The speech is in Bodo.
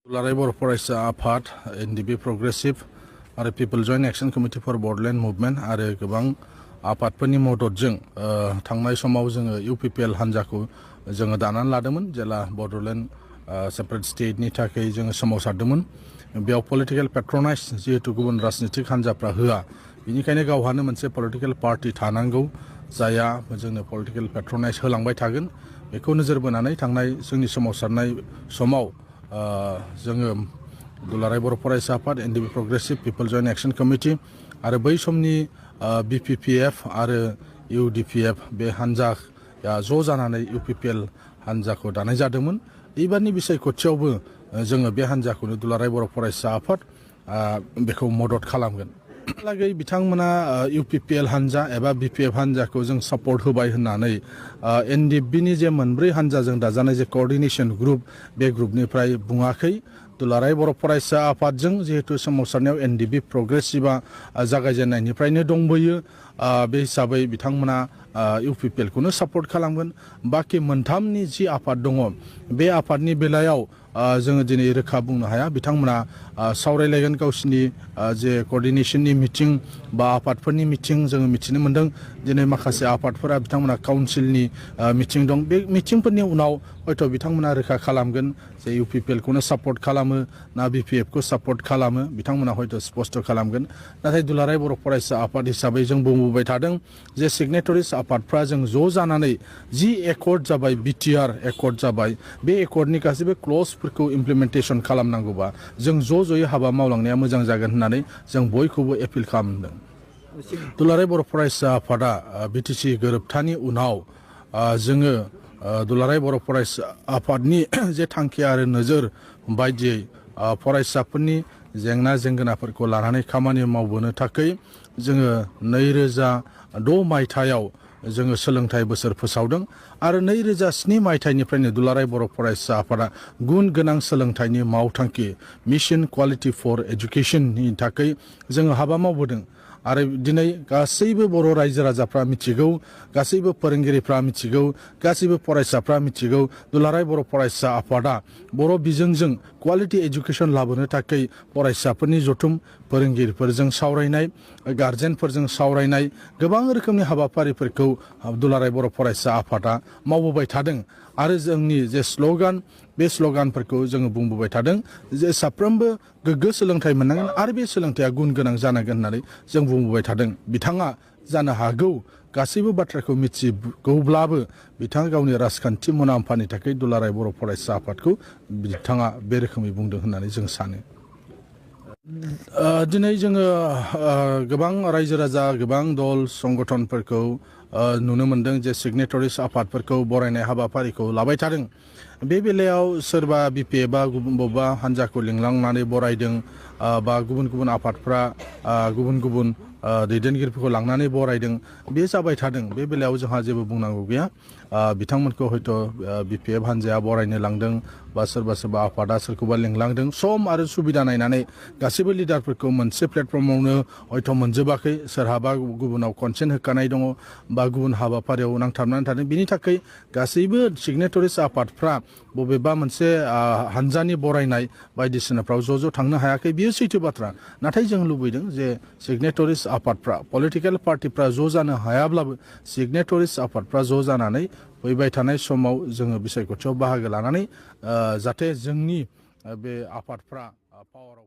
दुलाराय बर' फरायसा आफाद एनडिबि प्रग्रेसिभ आरो people joint action committee for Bodoland movement आरो गोबां आफादफोरनि मददजों थांनाय समाव जोङो इउपिपिएल हान्जाखौ जोङो दानानै लादोंमोन जेला बड'लेण्ड सेपारेट स्टेटनि थाखाय जोङो सोमावसारदोंमोन बेयाव पलिटिकेल पेट्रनाइज जिहेतु गुबुन राजनितिक हान्जाफ्रा होआ बेनिखायनो गावहानो मोनसे पलिटिकेल पार्टि थानांगौ जायहा जोंनो पलिटिकेल पेट्रनाइज होलांबाय थागोन बेखौ नोजोर बोनानै थांनाय जोंनि सोमावसारनाय समाव जोङो दुलाराय बर' फरायसा आफाद एनडिबि प्रग्रेसिभ पिपल जयेन्ट एक्शन कमिटि आरो बै समनि बिपिपिएफ आरो इउडिपिएफ बे हान्जाया ज' जानानै इउपिपिएल हान्जाखौ दानाय जादोंमोन एबारनि बिसायख'थियावबो जोङो बे हान्जाखौनो दुलाराय बर' फरायसा आफाद बेखौ मदद खालामगोन लागै बिथांमोना इउपिपिएल हान्जा एबा बिपिएफ हान्जाखौ जों सापर्ट होबाय होननानै एनडिबिनि जे मोनब्रै हान्जाजों दाजानाय जे कोअर्डिनेशन ग्रुप बे ग्रुपनिफ्राय बुङाखै दुलाराय बर' फरायसा आफादजों जिहेतु सोमावसारनायाव एनडिबि प्रग्रेसिभआ जागायजेननायनिफ्रायनो दंबोयो बे हिसाबै बिथांमोना इउपिपिएलखौनो सापर्ट खालामगोन बाखि मोनथामनि जि आफाद दङ बे आफादनि बेलायाव जोङो दिनै रोखा बुंनो हाया बिथांमोना सावरायलायगोन गावसिनि जे कोअर्डिनेशननि मिटिं बा आफादफोरनि मिटिं जोङो मिथिनो मोन्दों दिनै माखासे आफादफोरा बिथांमोना काउन्सिलनि मिटिं दं बे मिटिंफोरनि उनाव हयथ' बिथांमोना रोखा खालामगोन जे इउपिपिएलखौनो सापर्ट खालामो ना बिपिएफखौ सापर्ट खालामो बिथांमोना हयथ' स्पष्ट खालामगोन नाथाय दुलाराय बर' फरायसा आफाद हिसाबै जों बुंबोबाय थादों जे सिगनेटरिस आफादफ्रा जों ज' जानानै जि एकर्ड जाबाय बिटिआर एकर्ड जाबाय बे एकर्डनि गासैबो क्लजफोरखौ इमप्लिमेन्टेसन खालामनांगौबा जों ज' ज'यै हाबा मावलांनाया मोजां जागोन होननानै जों बयखौबो एपिल खालामदों दुलाराय बर' फरायसा आफादा बिटिसि गोरोबथानि उनाव जोङो दुलाराय बर' फरायसा आफादनि जे थांखि आरो नोजोर बायदियै फरायसाफोरनि जेंना जेंगोनाफोरखौ लानानै खामानि मावबोनो थाखाय जोङो 2006 मायथाइयाव जोङो सोलोंथाइ बोसोर फोसावदों आरो 2007 मायथाइनिफ्रायनो दुलाराय बर' फरायसा आफादा गुन गोनां सोलोंथाइनि मावथांखि मिशन क्वालिटी फर एजुकेशननि थाखाय जोङो हाबा मावबोदों आरो दिनै गासैबो बर' रायजो राजाफ्रा मिथिगौ गासैबो फोरोंगिरिफ्रा मिथिगौ गासैबो फरायसाफ्रा मिथिगौ दुलाराय बर' फरायसा आफादा बर' बिजोंजों क्वालिटी एजुकेशन लाबोनो थाखाय फरायसाफोरनि जथुम फोरोंगिरिफोरजों सावरायनाय गार्जेनफोरजों सावरायनाय गोबां रोखोमनि हाबाफारिफोरखौ दुलाराय बर' फरायसा आफादा मावबोबाय थादों आरो जोंनि जे स्ल'गान बे स्ल'गानफोरखौ जोङो बुंबोबाय थादों जे साफ्रोमबो गोग्गो सोलोंथाइ मोननांगोन आरो बे सोलोंथाइया गुन गोनां जानांगोन होननानै जों बुंबोबाय थादों बिथाङा जानो हागौ गासैबो बाथ्राखौ मिथिगौब्लाबो बिथाङा गावनि राजखान्थि मुलाम्फानि थाखाय दुलाराय बर' फरायसा आफादखौ बिथाङा बे रोखोमै बुंदों होननानै जों सानो दिनै जोङो गोबां रायजो राजा गोबां दल संगठनफोरखौ नुनो मोन्दों जे सिगनेटरिस आफादफोरखौ बरायनाय हाबाफारिखौ लाबाय थादों बे बेलायाव सोरबा बिपिएफ बा गुबुन बबेबा हान्जाखौ लिंलांनानै बरायदों बा गुबुन गुबुन आफादफ्रा गुबुन गुबुन दैदेनगिरिफोरखौ लांनानै बरायदों बे जाबाय थादों बे बेलायाव जोंहा जेबो बुंनांगौ गैया बिथांमोनखौ हयथ' बिपिएफ हान्जाया बरायनो लांदों बा सोरबा सोरबा आफादा सोरखौबा लिंलांदों सम आरो सुबिदा नायनानै गासैबो लिडारफोरखौ मोनसे प्लेटफर्मावनो हयथ' मोनजोबाखै सोरहाबा गुबुनाव कनसेन्ट होखानाय दङ बा गुबुन हाबाफारियाव नांथाबनानै थादों बिनि थाखाय गासैबो सिगनेटरिस आफादफ्रा बबेबा मोनसे हान्जानि बरायनाय बायदिसिनाफ्राव ज' ज' थांनो हायाखै बियो सैथो बाथ्रा नाथाय जों लुबैदों जे सिगनेटरिस आफादफ्रा पलिटिकेल पार्टिफ्रा ज' जानो हायाब्लाबो सिगनेटरिस आफादफ्रा ज' जानानै फैबाय थानाय समाव जोङो बिसायख'थियाव बाहागो लानानै जाहाथे जोंनि बे आफादफ्रा पावाराव